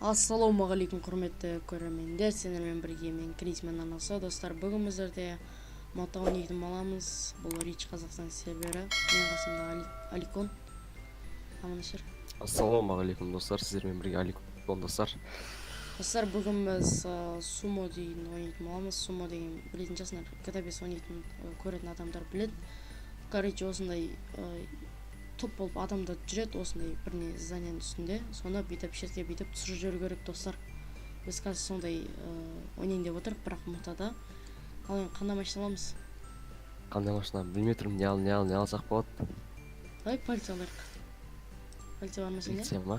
Ассалаумағалейкум, құрметті көрермендер! Сендермен бірге мен, Крисмен арнасы. Достар, бүгін біздерде мото ойнайтын боламыз. Бұл Рич Қазақстан сервері. Мен қасымда Аликон. Амандасыр. Ассалаумағалейкум, достар! Сіздермен бірге Аликон, достар. Достар, бүгін біз сумо деген ойнайтын боламыз. Сумо деген білетін шығарсыңдар, GTA 5 ойнайтын, көретін адамдар біледі. Короче, осындай топ болып адамдар жүреді осындай бір не зданияның үстінде, соны бүйтіп шетке бүйтіп түсіріп жіберу керек. Достар, біз қазір сондай ойнайын деп отырмық, бірақ мотода. Ал енді қандай машина аламыз? Қандай машина, білмей тұрмын. Не алсақ болады? Давай полиция алайық. Полиция бар ма сенде? Полиция ма?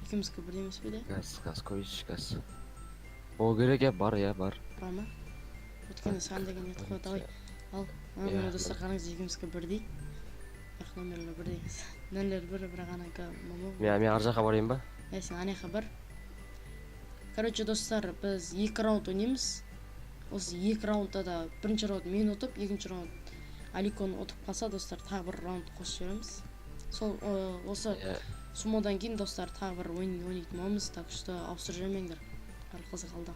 Екеуміздікі бірдей емес пе де? Қазір көрейінші, қазір ол керек. Иә, бар, иә, бар. Бар ма? Өткенде саған деген едік қой. Давай, ал. Иә, міне, достар, қараңыз, екеуміздікі бірдей, бірақ номерлер бірдей емес, нөмірлер бір, бірақ ананікі мынау. Мен ар жаққа барайын ба? Иә, сен ана жаққа бар. Короче, достар, біз екі раунд ойнаймыз. Осы екі раундта да бірінші раунд мен ұтып, екінші раунд Аликон ұтып қалса, достар, тағы бір раунд қосып жібереміз. Сол осы сумодан кейін, достар, тағы бір ойын ойнайтын боламыз, так что ауыстырып жібермеңдер. Бәрі қызық алда.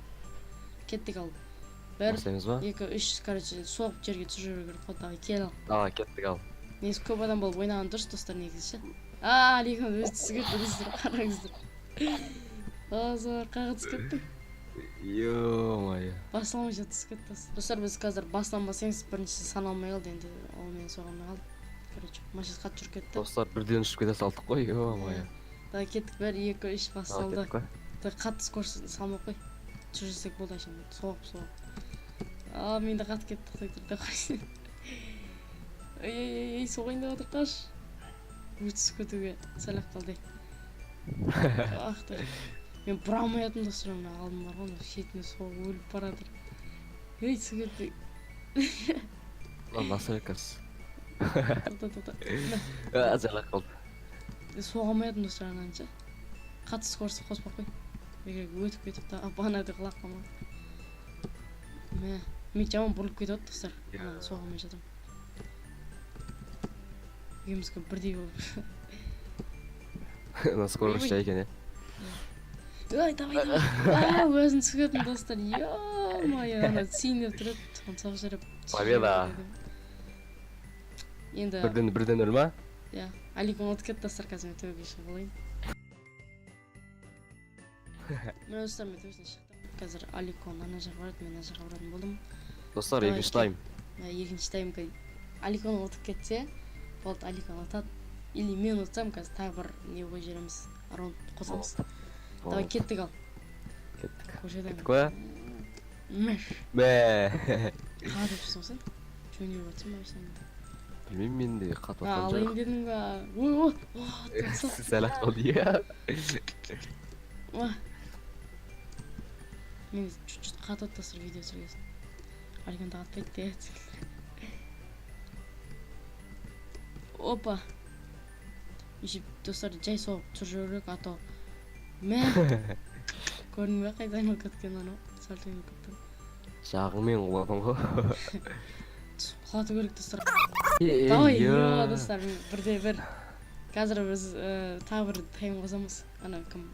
Кеттік, ал, бір, Бастаймыз ба? екі, үш. Короче, соғып жерге түсіріп жіберу керек қой. Давай, кел, ал. Давай, кеттік, ал. Негізі көп адам болып ойнаған дұрыс, достар, негізі ше. А, Аликон өзі түсіп кетті, достар, қараңыздар. Достар, қаяққа түсіп кеттің? Ё-моё! Басылмай жатып түсіп кетті. Достар, біз қазір басынан бастаймыз. Біріншісі саналмай қалды енді, ол мен соға алмай қалдым. Короче, машина қатты жүріп кетті. Достар, бірден ұшып кете салдық қой, ё-моё! Давай, кеттік, бір, екі, үш, Давай, басталды. кеттік қой. Давай, қатты скорость салмай ақ қой, түсірсек болды әшейін соғып соғып. А, мен де қатты кетті, тоқтай тұр, қой. Ей, ей, ей, соғайын деп жатыр, қаш. Өз түсіп кетуге сәл ақ қалды. Ах ты, мен бұра алмай жатырмын, достар. Мына алдым бар ғой, мына шетіне соғып өліп бара жатыр. Ей, түсіп кетті. Мына настройкасы. Тоқта, тоқта. А, сәл ақ қалды. Соға алмай жатырмын, достар, ананы ше. Қатты скорость қоспай ақ қой, егер өтіп кетіп та бағанағыдай құлап қалма. Мә, мен жаман бұрылып кетіп жатыр, достар. Ананы соға алмай жатырмын. Екеуміздікі бірдей болып. Мына скорость жай екен, иә. Ой, давай, давай! А, өзің түсіп кеттің, достар. Ё-моё, ана түсейін деп тұр еді, соны соғып жіберіп түсіріп Победа! жібердім. Енді Бірден 1-0 ма? Иә, Аликон ұтып кетті, достар. Қазір мен төбеге шығып алайын. Міне, достар, мен төбесіне шықтым. Қазір Аликон ана жаққа барады, мен ана жаққа баратын болдым. Достар, Давай, екінші тайм. Мына екінші таймға Аликон ұтып кетсе болды. Аликон ұтады или мен ұтсам, қазір тағы бір не қойып жібереміз, раунд қосамыз. Давай, кеттік, ал. Кеттік. Көшеден. Кеттік қой. Мәш. Мә. Қалай тұрсың сен? Жөндеп жатсың ба сен? Білмеймін, мен де қатып А, жатқан алайын жоқ. дедің ба? Ой, ой, ой! Сәл ақ қалды, иә. Уа. Мен чуть-чуть қатып, достар, видео түсірген. Аликон да қатпайды де. Опа. Еще, достар, жай соғып түсіріп жіберу керек, а то мә. Көрдің бе, қайда айналып кеткен анау? Сәл айналып кетті. Жағыңмен құладың ғой. Түсіп құлату керек, достар. Ей, Давай, ё. Ё, достар, 1-1. Қазір біз тағы бір тайм қосамыз. Ана кім?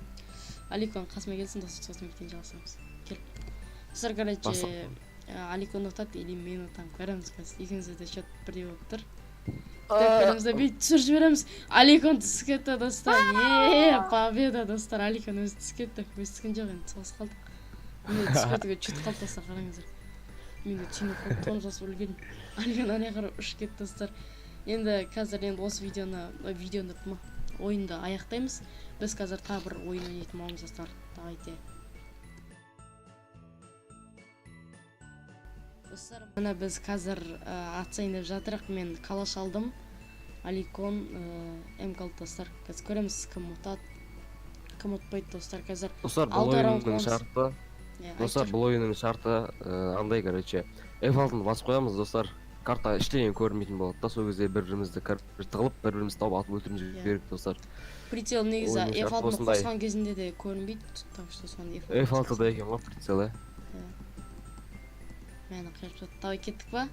Аликон қасыма келсін, достар, сосын бүйтен жалғастырамыз. Кел. Достар, короче, Аликон ұтады или мен ұтамын, көреміз қазір. Екеумізде де счет бірдей болып тұр. Так, көреміз да, бүйтіп түсіріп жібереміз. Аликон түсіп кетті, достар. Е, победа, достар. Аликон өзі түсіп кетті. Өзі түскен жоқ енді, соғысып қалдық. Мен де түсіп кетуге чуть қалды, достар, қараңыздар. Мен де түйініп қалып, тон жазып үлгердім. Аликон ана қарай ұшып кетті, достар. Енді қазір енді осы видеоны, ой, видеоны ма, ойынды аяқтаймыз. Біз қазір тағы бір ойын ойнайтын боламыз, достар. Давайте. Достар, міне, біз қазір атсайын деп жатырық. Мен калаш алдым. Аликон МК алды, достар. Қазір көреміз, кім ұтады, кім ұтпайды, достар. Қазір Достар, бұл алты раунд ойынның қыламыз. шарты Иә, достар, айтшы. бұл ойынның шарты андай, короче, F6-ны басып қоямыз, достар. Карта ештеңе көрінбейтін болады да, сол кезде бір бірімізді тығылып, бір бірімізді тауып, атып өлтіруіміз керек, достар. Прицел негізі Ойынның шарты F6-ны осындай. қосқан кезінде де көрінбейді, так что соны F6 F6-да екен ғой прицел, иә. Мені қиырып тастады. Давай, кеттік па?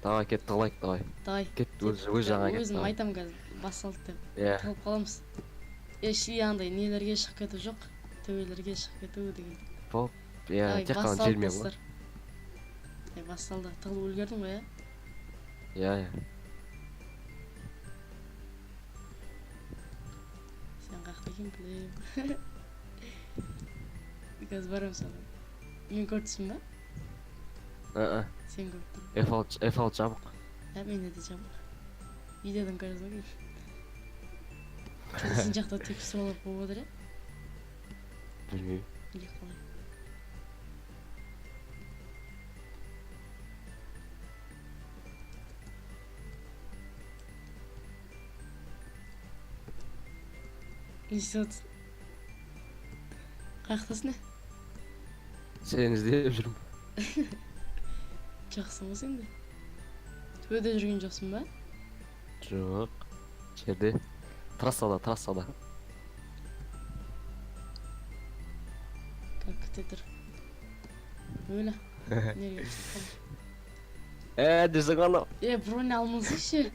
Давай, кет, тығылайық, давай. Давай. Кет, өз жағыңа кет. Өзім Давай. айтамын қазір, басталды деп. Иә. Тығылып қаламыз. Е, шли андай нелерге шығып кетіп жоқ. Төбелерге шығып кету деген. Иә, Давай, тек қана басталды, желмен ғой. достар. Е, басталды. Тығылып үлгердің ғой, иә? Иә. Сен қаяқта екенін білемін. Қазір барамын саған. Мен көріп тұрсың ба? Ә, Сен көріп тұрмын. F6, F6 жабық. Ә, менде де жабық. Видеодан көресің ғой. Сен жақта текстуралар болып отыр, иә? Білмеймін. Или қалай? Не істеп отырсың? Қаяқтасың, не? Сені іздеп жүрмін. Жақсың ғой сен де. Төбеде жүрген жоқсың ба? Жоқ. Жерде. Трассада, трассада. Как күте тұр. Өлі. Неге түсіп қалдым? Ә, десең ана. Е, броня алмасайшы.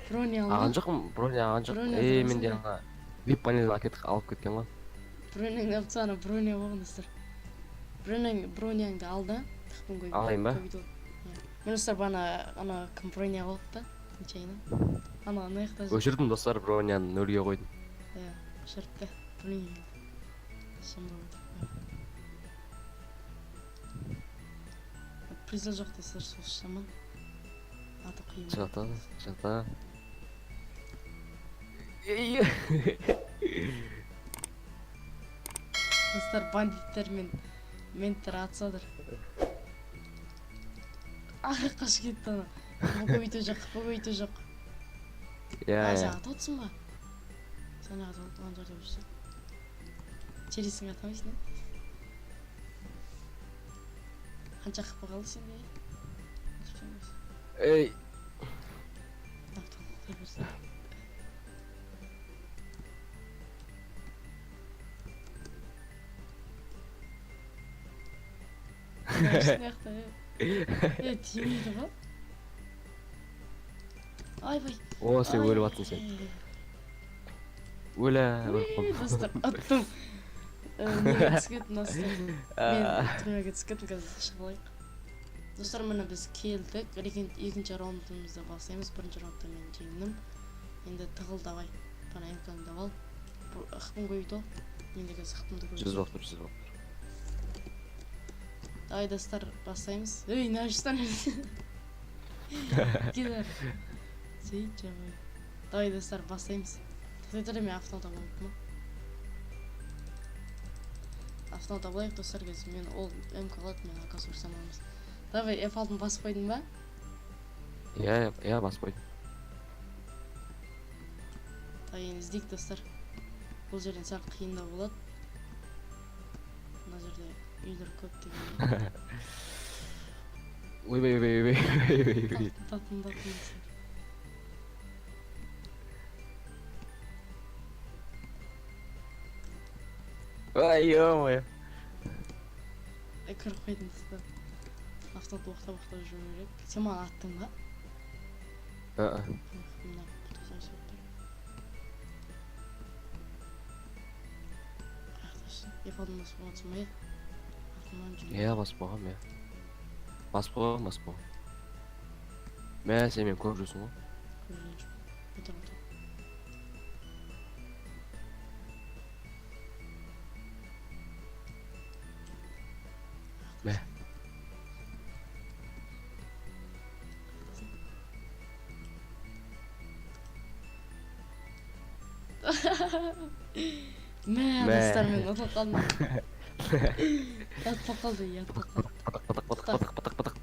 Броня алма. Алған жоқпын, броня алған жоқпын. Броня Е, алсаң менде да. ана вип панель алып кеткен ғой. Броняңды алып таста, ана броня болған, достар. Броняңды ал да, тықпын көбейт. Алайын ба? Көбейтіп ал. Иә. Мен, достар, бана ана кім броня алып та, нечаянно. Ана жақта жүр. Өшірдім, достар, броняны нөлге қойдым. Иә, өшіріпті. Броняңды. Сонда отыр. Прицел жоқ, достар, сол жаман. Аты қиын. Жата, жата. Достар, бандиттер мен менттер атысадыр. Ах, қашып кетті ана. Бұл көбейту жоқ, бұл көбейту жоқ. Иә, А, сен иә. атып отырсың ба? Сен атып отырған жерде жүрсің. Тересің атамайсың, иә? Қанша хп қалды сенде? Ей, Автомат берсін. Мына е, тимейді ғой. Айбай. О, сен өліп жатсың сен. Өлә, өліп қалдым. Достар, аттым. Неге түсіп кеттім, достар? Мен түрмеге түсіп кеттім, қазір шығып алайық. Достар, міне біз келдік. Екінші раундымызды бастаймыз. Бірінші раундта мен жеңдім. Енді тығыл, давай. Бана МК-ңды ал. Хпын көбейт ал. Мен де қазір хпымды 100 көбейтемін. болып тұр, 100 болып тұр. Давай, достар, бастаймыз. Ей, не ашсың? Кел. Сөйт, жабай. Давай, достар, бастаймыз. Тоқтай тұр, мен автомат алайық ма? Автомат алайық, достар, қазір мен ол МК алады, мен АК сорсам аламыз. Давай, F6-ны басып қойдың ба? Иә, басып қойдым. Давай, енді іздейік, достар. Бұл жерден сәл қиындау болады. Мына жерде үйлер көп деген. Ойбай, ойбай, ойбай, ойбай, ойбай. Таптым, таптым, достар. Ай, ё-моё. Е, кіріп қойдым, достар. Автомат оқтап оқтап жүру керек. Сен маған аттың ба? Ә, Мына тоқсан секунд тұр. Аяқтасын. F6-ны басып қойғансың ба, иә? Артымнан жүр. Иә, басып қойғанмын, иә. Басып қойғанмын, басып қойғанмын. Мә, сен мені көріп жүрсің ғой. Көрген жоқ. Отыр, отыр. Мә. Аяқтасын. Мә, Мә. достар, мен ұтылып қалдым. Ұят болып қалды, ұят болып қалды. Патақ, патақ, патақ, патақ, патақ, патақ.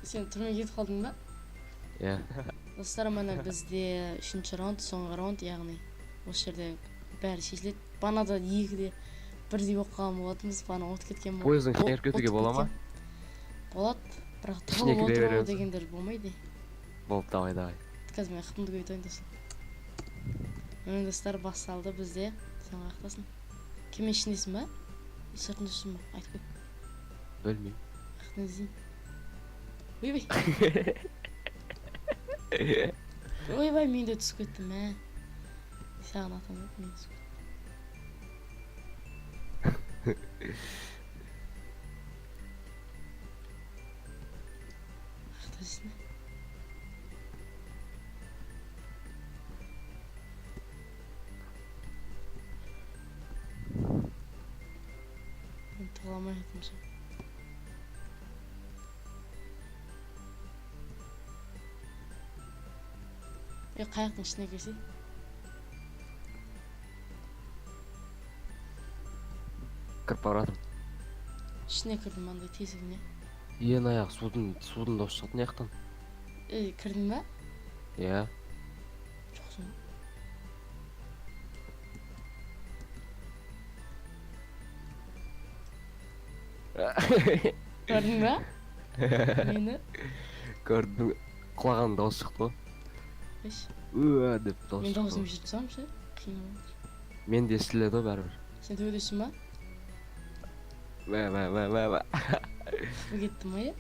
Сен түрмеге кетіп қалдың ба? Иә. Достар, міне бізде үшінші раунд, соңғы раунд, яғни осы жерде бәрі шешіледі. Банада екіде бірдей болып қалған болатынбыз, бана ұтып кеткен Пойыздың ішіне кіріп кетуге ұтып бола ма? кеткен. Болады, бірақ Ішіне тығылып кіре отыру береміз. дегендер болмайды. Болды, давай, давай. Қазір мен хпымды көбейтейін, достар. Міне, достар, басталды бізде. Сен қаяқтасың? Кеме ішіндесің ба? Сыртында жүрсің ба? Айтып қой. Білмеймін. Қаяқтан іздеймін? Ойбай. Ойбай, мен де түсіп кеттім, мә. Саған атам жоқ, мен түсіп кеттім. Ақтайсың. Мен тығыла алмай жатырмын ше. Е, қаяқтың ішіне кірсей? Кіріп бара жатырмын. Ішіне кірдім андай тесігіне. Ең аяқ судың дауысы шығады мына жақтан. Ей, кірдің ба? Иә. Жоқсың. Көрдің ба? Мені? Көрдім. Құлаған дауыс шықты ғой. Еш. Уа деп дауыс Мен шықты дауысым ғой. өшіріп тастағанмын ше. Қиын болды. Мен де естіледі ғой бәрібір. Сен төбедесің ба? Мә, мә, мә, мә, мә. Қапы кетті ма, е?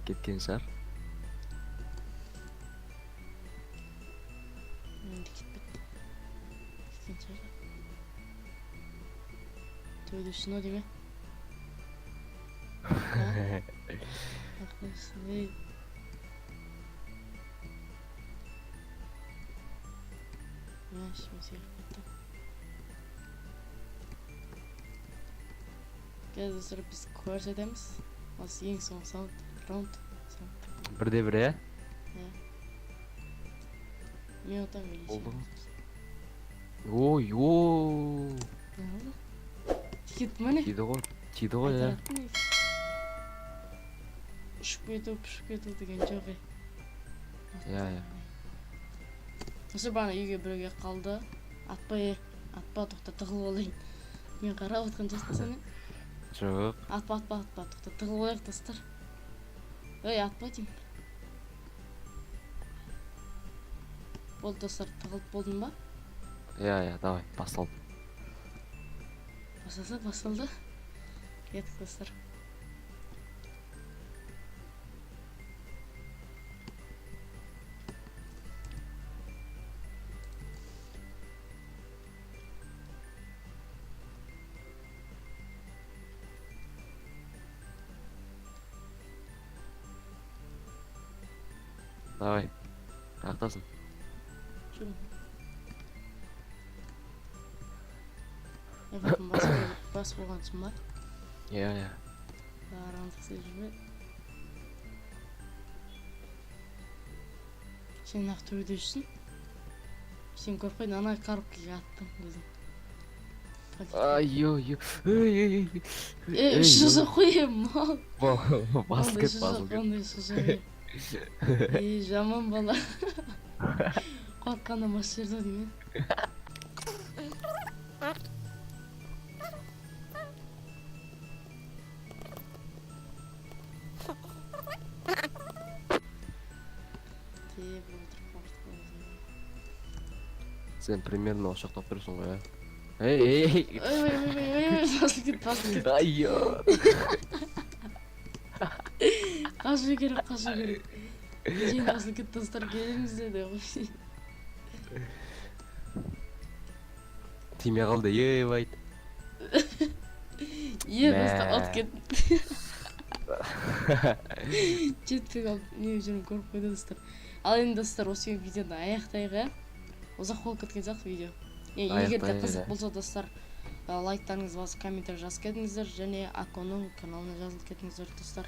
Кеткен шығар. Мен де кетпеді. Кеткен шығар. Төбедесің ау деме? Ақтайсың, ей. Мәш, мен секіріп кеттім. Қазір, достар, біз көрсетеміз. Осы ең соңғы саунд, раунд. Саунд. Бірде бір, иә? Мен ұтамын или сен Болды ғой. ұтасың? Ой, о. Не болды? Кетті ма, не? Тиді ғой. Тиді ғой, иә. Айтараттым негізі. Ұшып кету, пұшып кету деген жоқ, ей. Иә. Достар, бағана үйге біреуге қалды. Атпа, е, атпа, тоқта, тығылып алайын. Мен қарап отқан жоқсың сен, е? Жоқ. Атпа, атпа, атпа, тоқта, тығылып алайық, достар. Ей, атпа деймін. Болды, достар, тығылып болдың ба? Иә, давай, басталды. Басталса, басталды. Кеттік, достар. Давай. Ақтасын. Жүрмін. Е, бақым, бас болғансың ба? Иә. Қараңдық істеп жүрме. Сен Ақтөбеде жүрсің. Сен көріп қойдың, ана коробкаға аттың өзің. Ай, ой, ой, ой, ой. Е, үш жүз қой, е, мал. Басып кет, басып кет. Ондай сөз жоқ, е. Ей, жаман бала. Қорыққаннан бас жіберді ау деймін. Деп отырып қорқытып қойдың. Сен примерно осы жақта тұрсың ғой, иә? Ей, ей, ей. Ой, ой, ой, ой, ой, басып кет, басып кет. Ай, Қашу керек, қашу керек. Жең басылып кетті, достар, келіңіздер де қой. Тимей қалды, ебайт. Е, достар, Мә. от кетті. Жетпей қалып, не жүрмін, көріп қойды, достар. Ал енді, достар, осы видеоны аяқтайық, иә. Ұзақ болып кеткен сияқты видео. Е, егер де Аяқтайық, қызық иә. болса, достар, лайктарыңызды басып, комментарий жазып кетіңіздер және Аконың каналына жазылып кетіңіздер, достар.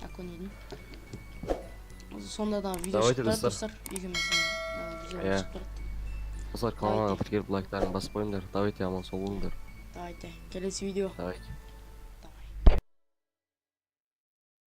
Аконидің. Сонда да видео Давайте, шығып тұрады, достар. достар. Екеуміздің видео Иә. шығып тұрады. Достар, каналға тіркеліп, лайктарын басып қойыңдар. Давайте, аман сау болыңдар. Давайте, келесі видео. Давайте.